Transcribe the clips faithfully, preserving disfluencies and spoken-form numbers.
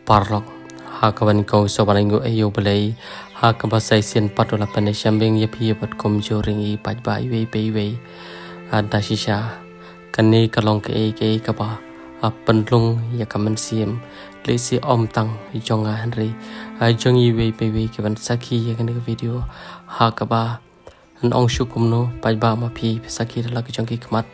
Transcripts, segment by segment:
Paralok, ha kaba nyngkong sngewbha ban ainguh ïa U Blei, ha kaba sa shisien pat u la pynïashem biang ïa phi bad kumjuh ruh ïa ngi paidbah iwei pa iwei. Ah, da shisha, kane ka long kaei kaei kaba, ah, pynlong ïa ka mynsiem, lehse ym tang jong nga hynrei, ah, jong iwei pa iwei kiban sakhi ïa kane ka video, ha kaba Ngan ong shuh kumno, paidbah, ma phi, phi sakhi da la ki jong ki khmat.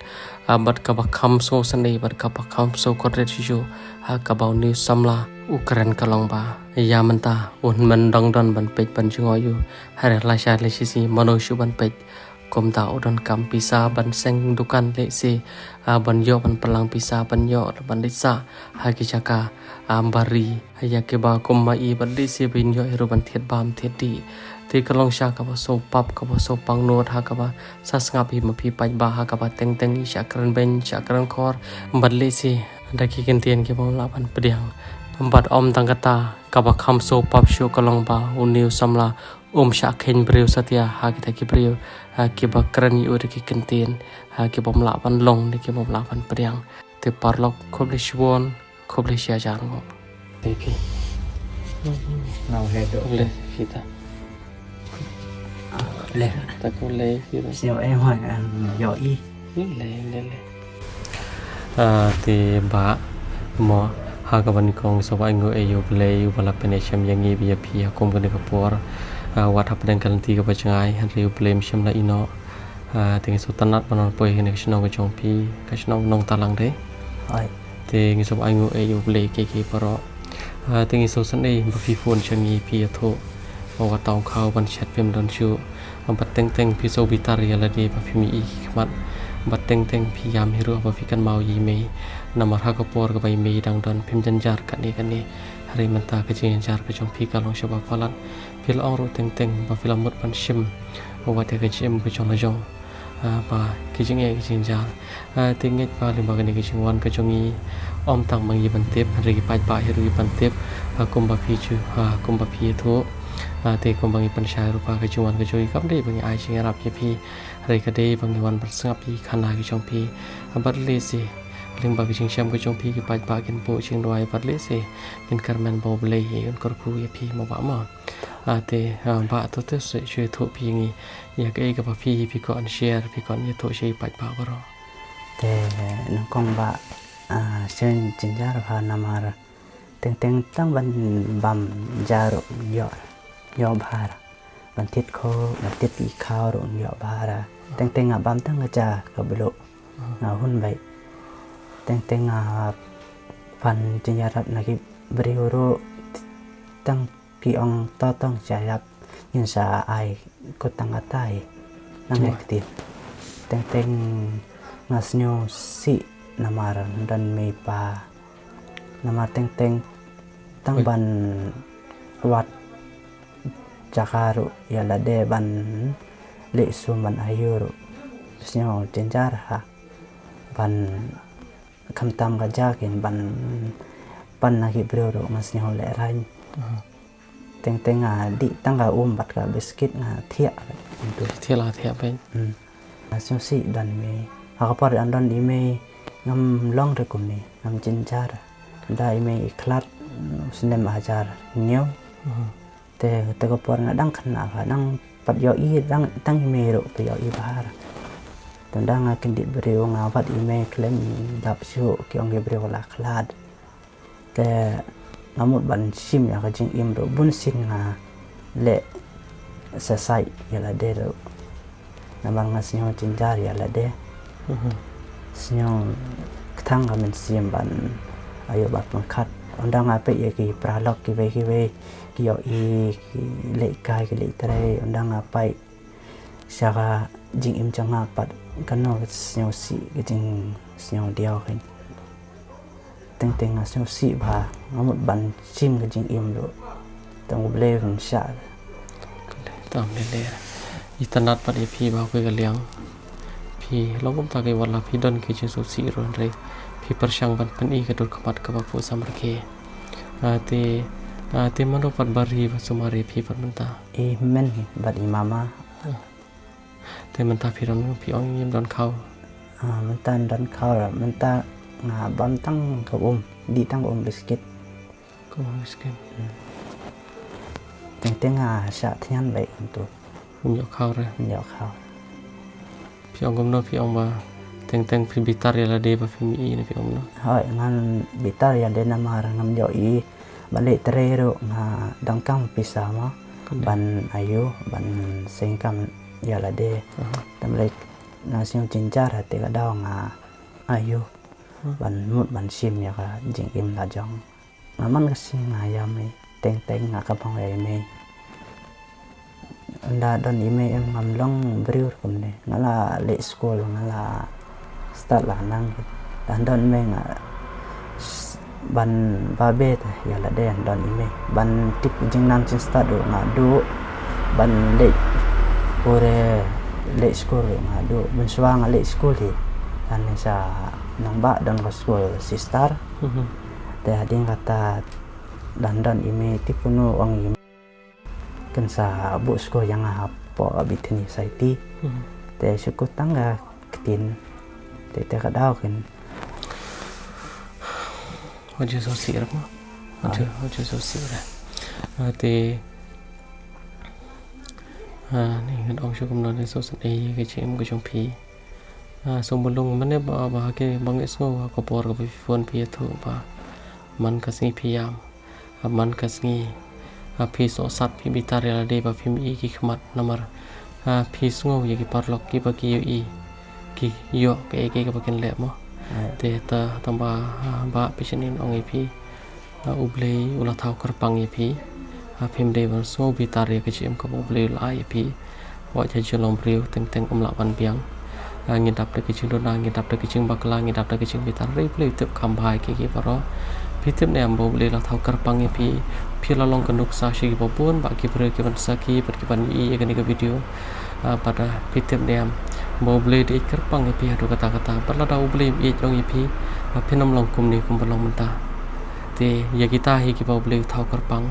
Ah, bad kaba kham sngewsynei, bad kaba kham sngewkordit shuh shuh. Ah, kaba une u samla u kren ka long ba, ïa mynta u hynmen dang don ban peit ban jngoh ïa u. Hynrei lashai lashisngi mano shuh ban peit. Kumta u donkam pisa ban seng dukan lehse, ah, ban ïoh ban pynlang pisa ban ïoh ban leit sah ha ki jaka, ah, bari. Ïa kiba kum ma i bad lehse ba in ïoh hi ruh ban thied bam thied dih. Te ka long sha kaba sngewpap kaba sngewpangnud ha kaba sa sngap hi ma phi paidbah ha kaba teng teng i shah kren beiñ shah kren khor. Bad lehse da ki kyntien ki bym lah ban pdiang. Bad ym tang kata, kaba kham sngewpap shuh ka long ba une u samla um shah kheiñ briew satia ha kita ki briew, ha kiba kren ïa u da ki kyntien, ha ki bym lah ban long da ki bym lah ban pdiang. Te paralok, khublei shibun, khublei shihajar nguh. Te phi. Nau he do. Khublei phi ta. Le. Ta khublei phi ta. Sio eh hoi an yo i. Le, le, le. Ah, te bah, mo, ha kaba nyngkong sngewbha ainguh ïa U Blei uba la pynïashem ïa ngi bad ïa phi ha kum kane ka por. Ah, wat hapdeng ka lynti kaba jngai, hynrei U Blei um shym la ïehnoh. Ah, te ngi sngewtynnat ban wan poi ha kane ka shnong ka jong phi, ka shnong Nongtalang de. Hoi. Te ngi sngewbha ainguh ïa U Blei kiei kiei baroh. Ah, te ngi sngewsynei ba phi phone sha ngi phi ïathuh ba wat tang khaw ban shet phim don shuh. Bad teng teng phi sngewbitar ïa lade ba phim ïohi ki khmat. Bad teng teng phi ïam hi ruh ba phi kynmaw ïa i mei. Namar ha ka por kaba i mei dang don phim jynjar kane kane. Hynrei mynta ka jingjynjar ka jong phi ka long shibun palat. Phi la ong ruh teng teng ba phi la mut ban shim wat ïa ka jingim ka jong la jong. Ah, ba ki jingeh ki jingjar. Ah, te ngeit ba lyngba kane ka jingwan ka jong ngi, ym tang ba ngi ban tip, hynrei ki paidbah hi ruh ki ban tip. Ah, kumba phi ju, ah, kumba phi ïathuh. Ah, te kumba ngi pynshai ruh ba ka jingwan ka jong ngi kam dei ba ngi ai jingïarap ïa phi, hynrei ka dei ba ngi wan ban sngap ïa ki khana ki jong phi. Ah, bad lehse lyngba ka jingshem ka jong phi ki paidbah kin buh jingduwai bad lehse kin kyrmen ba U Blei un kyrkhu ïa phi mo bah mo. Ah, te, ah, bah, to te shu ïathuh phi ïa ngi ïa kaei kaba phi, phi kwah ban share, phi kwah ban ïathuh sha ki paidbah baroh. Te nyngkong bah, ah, sngewjynjar bha namar teng teng tang ban bam ja ruh ïoh, ïoh bha. Ban thied khaw, ban thied ki khaw ruh ïoh bha. Teng teng nga bam tang ka ja ka bluh. Nga hun beit. Teng teng nga pan jingïarap na ki briew ruh tang phi ong to tang jingïarap ngin sa ai kut tang kata hi. Nang ai kti. Teng teng nga sngewsih namar don mei pa. Namar teng teng tang ban wad jaka ruh ïa lade ban leh sum ban ayu ruh. Sngewjynjar ha ban khamtam ka ja kin ban pan na ki briew ruh nga sngewlehraiñ. Teng teng nga dih tang ka um bad ka biskit nga thiah. Thiah la thiah pyn. Hmm. Nga sngewsih don i mei. Ha ka por dang don i mei ngam long re kumne, ngam jynjar. Da i mei i khlad snem hajar hynñiew. Te te ka por nga dang khynnah bha, dang pat ïohi dang tang i mei ruh pat ïohi bha. Te da nga kyndit briew nga wad i mei khlem dap shuh ki ong ki briew la khlad. Te nga mut ban shim ïa ka jingim ruh bun sien nga leh sasait ïa lade ruh. Namar nga sngewjynjar ïa lade. Sngewkthang ka mynsiem ban ayu ban pynkhat. Ynda nga peit ïa ki paralok kiwei kiwei ki ïohi ki lehkai ki lehtrei ynda nga peit sha ka jingim jong nga pat kano ka sngewsih ka jingsngewdiaw ka. Teng teng nga sngewsih bha nga mut ban shim ka jingim ruh. Tang U Blei un shah. Tam lele. Itynnad pat ïa phi ba kawei ka liang phi long kumta ka wat la phi don ka jingsngewsih ruh hynrei phi pyrshang ban pyni ka dur khmat kaba khuid samrkhie. Ah, te, ah, te mano pat ba ri ba sumar ïa phi pat mynta? I men hi bad i mama. Te mynta phi don, phi ong ngim don khaw. Ah, mynta don khaw la, mynta nga bam tang ka um, dih tang ka um biskit. Ka Oh, miskin. Teng teng nga shah thian beit kumtu. Ym ïoh khaw re. Ym ïoh khaw. Phi ong kumno, phi ong ba teng teng phi bitar ïa lade ba phim ïohi ne phi ong kumno? Hooid, ngan bitar ïa lade namar ngam ïohi ban leit trei ruh nga donkam pisa mo. Kane. Ban ayu, ban sengkam ïa lade. Aha. Te leit nga sngew jynjar ha te ka daw nga ayu. Hmm. Ban mut ban shim ïa ka jingim la jong. Nga man ka sngi nga ïam i, teng teng nga ka bang ïa i mei. Ynda don i mei em ngam long briew kumne. Nga la leh skul, nga la stad la nang. Ynda don mei nga s-, ban babe te ïa lade ynda don i mei. Ban tip jingnan jingstad ruh nga duh. Ban leh pure leh skul ruh nga duh. Ban shuwa nga leh skul hi. Ani sa nang ba don ka skul sister. Mhm. Te hadien kata ynda don i mei te kumno ong i mei. Kan sa buh skul ïa nga hapoh Bethany Society. Hmm. Te shu kut tang ka ktien. Te te ka daw kan. Wat ju sngewsih re mo. Wat ju, ai, wat ju sngewsih re. Ah, te, ah, ni ngan ong shuh kumno ne, sngewsih ïa ka jingim ka jong phi. Ah, sngewbha lung mane ba, ba ha ki ba ngi sngew ha ka por kaba phi phone phi ïathuh ba man ka sngi phi ïam. Ah, man ka sngi, ah, phi sohsat, phi bitar ïa lade ba phim ïohi ki khmat namar, ah, phi sngew ïa ki paralok kiba ki ïohi, ki ïoh kaei kaei kaba kin leh mo. Ai. Te ta tang ba, ah, ba phi shen in ong ïa phi. Ah, U Blei u la thaw kyrpang ïa phi. Ah, phim dei ban sngew bitar ïa ka jingim kaba U Blei u la ai ïa phi. Wat ïa jinglong briew teng teng um lah ban biang. Ah, ngi dap da ka jingduna, ngi dap da ka jingbakla, ngi dap da ka jingbitar, hynrei U Blei u tip kham bha ïa ki, ki baroh. Phi tip ne em ba U Blei u la thaw kyrpang ïa phi. Phi la long ka nuksa sha kiba bun, ba ki briew ki ban sakhi bad ki ban ïohi ïa kane ka video. Ah, bad, ah, phi tip ne em ba U Blei u dei kyrpang ïa phi haduh katta katta. Bad lada U Blei um ïeit ïa phi, ah, phin ym long kumne kumba long mynta. Te ïa kita hi kiba U Blei u thaw kyrpang,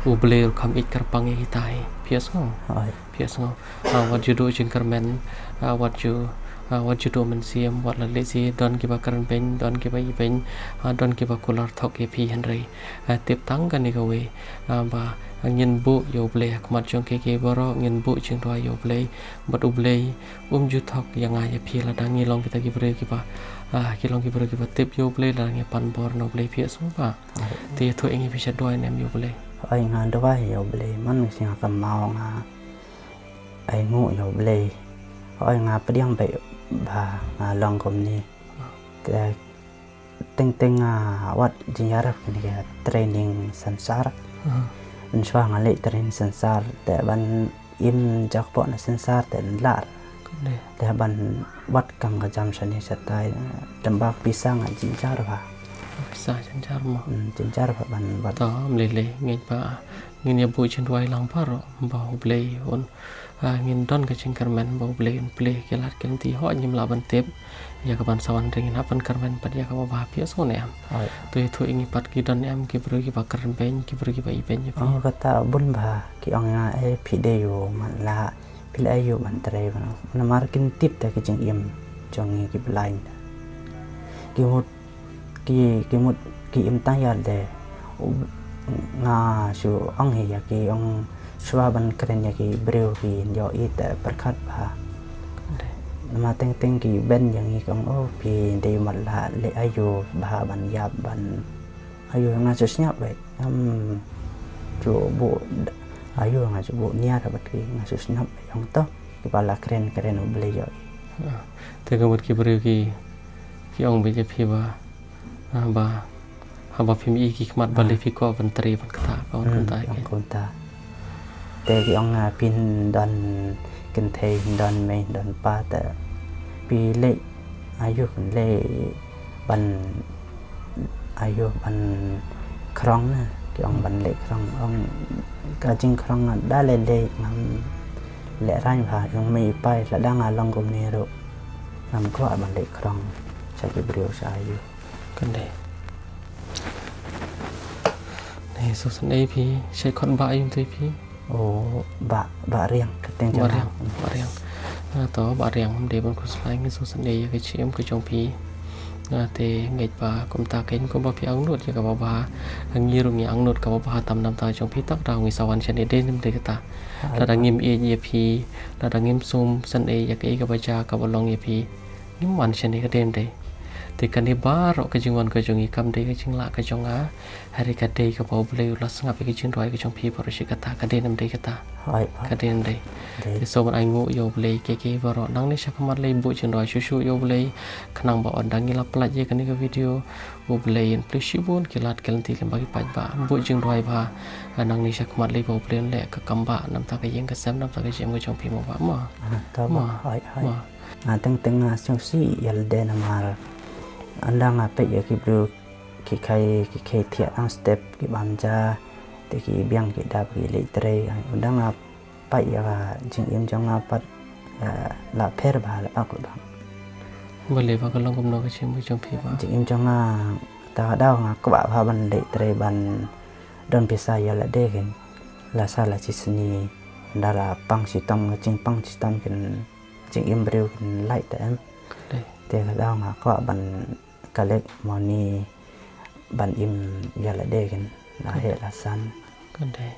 U Blei ruh kham ïeit kyrpang ïa kita hi. Phi ïohsngew? Hooid. Phi ïohsngew? Ah, wat ju duh jingkyrmen, ah, wat ju, ah, wat ju duh mynsiem, wat la lehse don kiba kren beiñ, don kiba ibeiñ, ah, don kiba kular thok ïa phi, hynrei, ah, tip tang kane kawei, ah, ba ngin buh ïa U Blei ha khmat jong ki, ki baroh ngin buh jingduwai ïa U Blei, bad U Blei um ju thok ïa nga ïa phi lada ngi long kita ki briew kiba, ah, ki long ki briew kiba tip ïa U Blei, lada ngi pan bor na U Blei. Phi ïohsngew ba? Te ïathuh ïa ngi, phi sa duwai ne em ïa U Blei? Hooid, nga duwai ïa U Blei man ka sngi nga kynmaw nga ainguh ïa U Blei. Hooid, nga pdiang beit ba nga long kumne. Te teng teng nga wad jingïarap kane ka training sensar. Mynshuwa nga leh training sensar te ban im jakpoh na sensar te nlar. Te ban wad kam ka jam shane shatai, tang ba pisa nga jynjar bha. Pisa jynjar mo. Hmm, jynjar bha ban wad. To, ym lei lei, ngeit ba ngin ïa buh jingduwai lang baroh ba U Blei un, ah, ngin don ka jingkyrmen ba U Blei un plie ki lad ki lynti, hooid ngim lah ban tip ïa ka ban sa wan, hynrei ngin hap ban kyrmen pat ïa kaba bha. Phi ïohsngew ne em? Hooid. To ïathuh ïa ngi pat, ki don em ki briew kiba kren beiñ, ki briew kiba ibeiñ ïa phi? Oh, kata bun bha, ki ong ïa nga, eh, phi dei u matlah, phi leh aïu ban trei, namar kin tip da ka jingim jong ngi ki blind. Ki mut ki, ki mut ki im tang ïa lade. U, nga shu ong hi ïa ki, ong shuwa ban kren ïa ki briew ki ïohi te pyrkhat bha. Namar teng teng ki beiñ ïa ngi, ki ong, oh, phi dei u matlah, leh aïu bha ban ïap, ban aïu. Nga shu sngap beit, ngam shu buh aïu, nga shu buh niar bad ki, nga shu sngap beit, ong to kiba la kren kren U Blei ïohi. Ah, te ka mut ki briew ki, ki ong beit ïa phi ba, ah, ba haba phim ïohi ki khmat ba lei phi kwah ban trei ban ktah, ka ong kumta, ong kumta. Te ki ong, ah, phin don kynthei, don mei, don pa, te phi leh aïu, phin leh ban aïu, ban khrong na, ki ong ban leh khrong, ong ka jingkhrong da lei lei ngam lehraiñ bha, ong mei i pa, lada nga long kumne ruh ngam kwah ban leh khrong sha ki briew sha aïu. Kane. Ni sngewsynei phi, shait khot Bah aïu te phi? Oh, Bah, Bah Riang, ka teng Bah Riang, Bah Riang. Ah, to Bah Riang, ym dei ban khuslai, ngi sngewsynei ïa ka jingim ka jong phi. Nga te ngeit ba kumta kein kumba phi angnud ïa kaba bha, ngi ruh ngi angnud kaba bha tam namar ka jong phi, tang da ngi sa wan shane, dei ne em dei kata. Lada ngim ïeit ïa phi, lada ngim sngewsynei ïa kaei kaba jia kaba long ïa phi, ngim wan shane, ka dei ne em dei. Te kane baroh ka jingwan ka jong ngi kam dei ka jinglah ka jong nga, hynrei ka dei kaba U Blei u la sngap ïa ka jingduwai ka jong phi baroh shi katta, ka dei ne em dei kata. Ka dei ne em dei. Te sngewbha ban ainguh ïa U Blei kiei kiei baroh. Nangne shakhmat lei buh jingduwai shuh shuh ïa U Blei, khnang ba ynda ngi la pynlait ïa kane ka video, U Blei un plie shibun ki lad ki lynti lyngba ki paidbah. Buh jingduwai ba nangne shakhmat lei ba U Blei un leh ka kam ba namar ka ïing ka sem, namar ka jingim ka jong phi mo ba mo. Tang teng nga sngewsih ïa lade namar ynda nga peit ïa ki briew ki khie ki khie thiah tang step ki bam ja, te ki biang ki dap ki leit trei, ynda nga peit ïa ka jingim jong nga pat la pher bha la bak la bak. Balei ba ka long kumno ka jingim jong phi ba? Jingim jong nga, ta ka daw nga kwah bha ban leit trei ban don pisa ïa lade kein. La sha la shisngi, ynda la pang shitom, ka jingpang shitom kein, jingim briew kein lait te em. Te ka daw nga kwah ban collect money ban im ïa lade kein, la heh la san. Ka dei.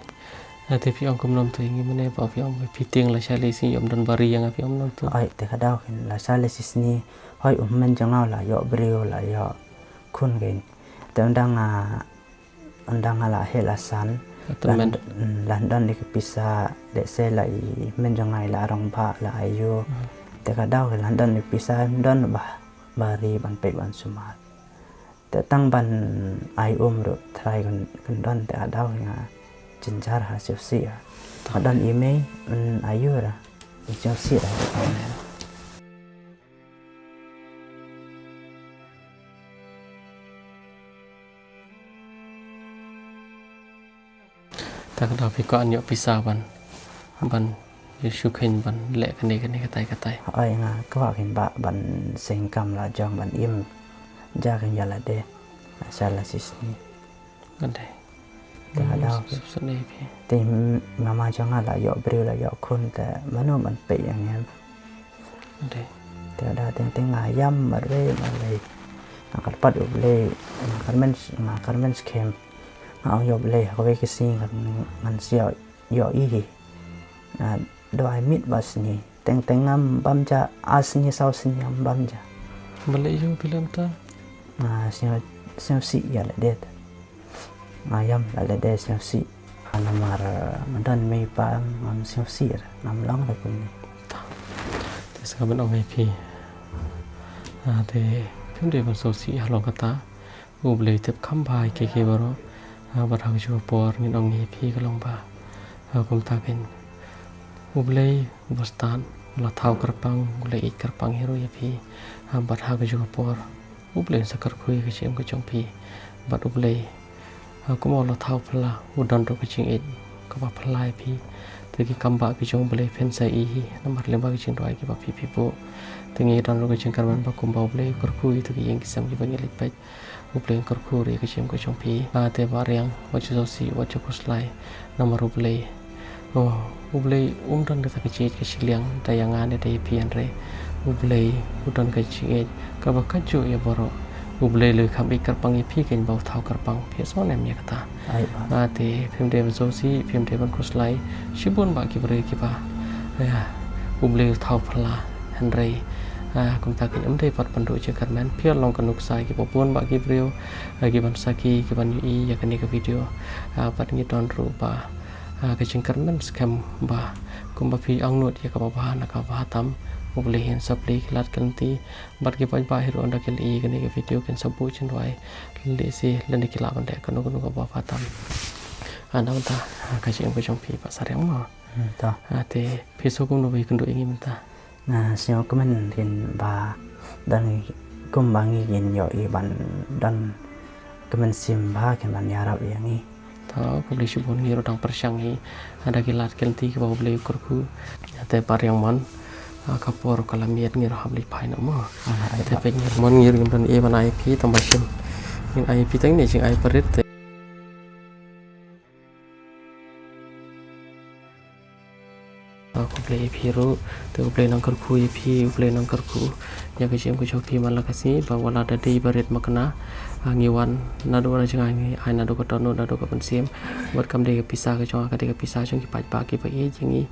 Te phi ong kumno tu ïa ngi mynne ba phi ong phi tieng la sha la shisngi ym don bari ïa nga, phi ong kumno tu? Ai, te ka daw kein la sha la shisngi, hoi u hynmen jong nga la ïoh briew la ïoh khun kein. Te ynda nga, ynda nga la heh la san, la don ïa ki pisa, lehse la i hynmen jong nga i la rangbah la aiu. Te ka daw kein la don ïa ki pisa, don ba bari ban peit ban sumar. Te tang ban ai um ruh trai kan don, te ka daw nga jynjar ha sngewsih ha. Ka don i mei, aiu ra sngewsih ra. Ta ka daw phi kwah ban ïoh pisa ban, ban ïoh shu kheiñ ban leh kane kane katai katai. Ai nga kwah kein ba ban seng kam la jong ban im ja kein ïa lade. Sha la shisngi. Ka dei. Ta ka daw. Te mama jong nga la ïoh briew la ïoh khun te mano ban peit ïa ngi. Te ka daw teng teng nga ïam marwei marwei. Nga kyrpad U Blei, nga kyrmen, nga kyrmen skhem. Nga ong ïa U Blei ha kawei ka sngi ngan sa ïoh ïoh i hi. Nga duwai miet ba sngi. Teng teng ngam bam ja, ar sngi saw sngi ngam bam ja. Balei ïa u phi leh kumta? Nga sngewsih ïa lade. Nga ïam la lade sngewsih. Namar nga don mei pa ngam sngewsih, ngam long da kumne. Te sa ka ban ong ïa phi. Te phim dei ban sngewsih halong kata. U Blei u tip kham bha ïa kiei kiei baroh. Bad ha kajuh ka por ngin ong ïa phi ka long ba kumta kein. U Blei u ba stad u la thaw kyrpang, u la ïeit kyrpang hi ruh ïa phi. Bad ha kajuh ka por U Blei un sa kyrkhu ïa ka jingim ka jong phi. Bad U Blei, ha, kumba u la thaw phylla, u don ruh ka jingïeit kaba phylla ïa phi. Te ki kam ba ki jong U Blei phin sa ïohi namar lyngba ki jingduwai kiba phi phi buh. Te ngi don ruh ka jingkyrmen ba kumba U Blei u kyrkhu ïa tu ki ïing ki sem kiba ngi leit peit. U Blei un kyrkhu ruh ïa ka jingim ka jong phi. Ha, te Bah Riang, wat ju sngewsih, wat ju khuslai. Namar U Blei, oh, U Blei um don kata ka jingïeit ka shiliang da ïa nga ne da ïa phi, hynrei U Blei u don ka jingïeit kaba kajuh ïa baroh. U Blei u la kham ïeit kyrpang ïa phi kein ba u thaw kyrpang, phi sngewthuh ne em ïa kata? Te phim dei ban sngewsih, phim dei ban khuslai. Shibun bah ki briew kiba, ïa, U Blei u thaw phylla, hynrei kumta kein ym dei pat ban duh jingkyrmen. Phi long ka nuksa ïa kiba bun bah ki briew, ïa kiban sakhi, kiban ïohi ïa kane ka video. Bad ngi don ruh ba ka jingkyrmen skhem ba kumba phi angnud ïa kaba bha na kaba bha tam, U Blei un sa plie ki lad ki lynti. Bad ki paidbah hi ruh ynda ki la ïohi ïa kane ka video kin sa buh jingduwai. Lehse lane ki lah ban leh kano kano kaba bha tam. Namar ka jingim ka jong phi Bah Sariang mo. Te phi sngew kumno ba ïakynduh ïa ngi mynta? Nga sngew kmen kein ba don kumba ngi kin ïohi ban don ka mynsiem bha kein ban ïarap ïa ngi. To khublei shibun, ngi ruh dang pyrshang hi. Haba ki lad ki lynti kiba U Blei u kyrkhu. Te Bah Riang mon, ka por ka la miet, ngi ruh hap leit phai noh mo. Te peit ngi mon, ngi ruh ngim don ei ban ai ïa phi tang ba shim. Ngin ai ïa phi tang ne jingai parit te. To Khublei ïa phi ruh, te U Blei nang kyrkhu ïa phi, U Blei nang kyrkhu ïa ka jingim ka jong phi man la ka sngi, ba wat la da dei ba rit makna, ah, ngi wan naduh na jngai, ngi ai naduh ka dohnud, naduh ka mynsiem. Wat kam dei ka pisa ka jong nga, ka dei ka pisa jong ki paidbah kiba ïeit ïa ngi,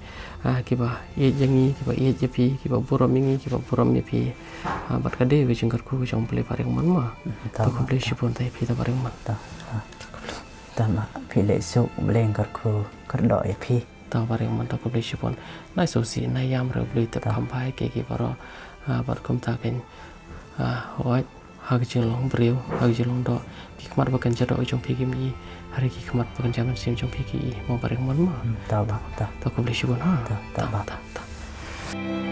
ah, kiba ïeit ïa ngi, kiba ïeit ïa phi, kiba burom ïa ngi, kiba burom ïa phi. Ah, bad ka dei ka jingkyrkhu ka jong U Blei Baring Mon ma. Ta, ta, khublei shibun te ïa phi te Baring Mon. Ta, ta. Ta ma phi leh suk, U Blei kyrkhu kyrdoh ïa phi. Ta Baring Mon, ta khublei shibun. Nai sngewsih nai ïam ruh, U Blei tip kham bha ïa ki baroh. Ah, bad kumta kein, ah, wat ha ka jinglong briew, ha ka jinglong doh, ki khmat ba kan jadoh jong phi kim i, hynrei ki khmat ba kan ja mynsiem jong phi ki i, mo Baring Mon ma. Hmm, ta ba, ta. Ta khublei shibun ha. Ta, ta ba. Ta, ta.